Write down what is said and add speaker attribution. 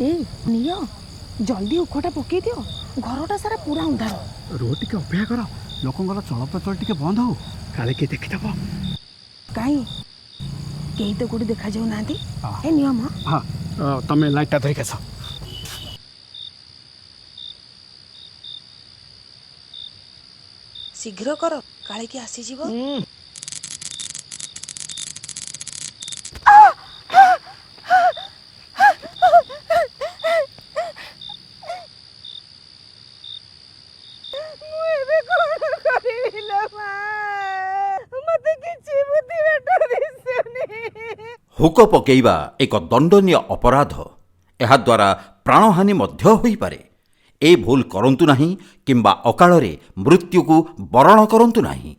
Speaker 1: ଏଇ ନିଅ, ଜଲ୍ଦି ଉଖଟା ପକେଇ ଦିଅ, ଘରଟା ସାରା ପୁରା ଅନ୍ଧାର।
Speaker 2: ରୁହ, ଟିକେ ଅପେକ୍ଷା କର, ଲୋକଙ୍କର ଚଳପ୍ରଚଳ ଟିକେ ବନ୍ଦ ହଉ, କାଳେ କିଏ ଦେଖିଦେବ।
Speaker 1: କାଇଁ, କେହି ତ କୋଉଠି ଦେଖାଯାଉନାହାନ୍ତି।
Speaker 2: ହଁ।
Speaker 1: ଏ ନିଅ ମ।
Speaker 2: ହଁ, ତମେ ଲାଇଟ୍ଟା ଧରିକି ଆସ।
Speaker 1: ଶୀଘ୍ର କର, କାଳେ କିଏ ଆସିଯିବ। ମୁଁ ଏବେ କଣ କରିବି ଲୋ ମା? ମତେ କିଛି ବୁଦ୍ଧି ବାଟ ଦିଶୁନି।
Speaker 3: ହୁକ ପକେଇବା ଏକ ଦଣ୍ଡନୀୟ ଅପରାଧ। ଏହାଦ୍ୱାରା ପ୍ରାଣହାନି ମଧ୍ୟ ହୋଇପାରେ। ଏ ଭୁଲ କରନ୍ତୁ ନାହିଁ କିମ୍ବା ଅକାଳରେ ମୃତ୍ୟୁକୁ ବରଣ କରନ୍ତୁ ନାହିଁ।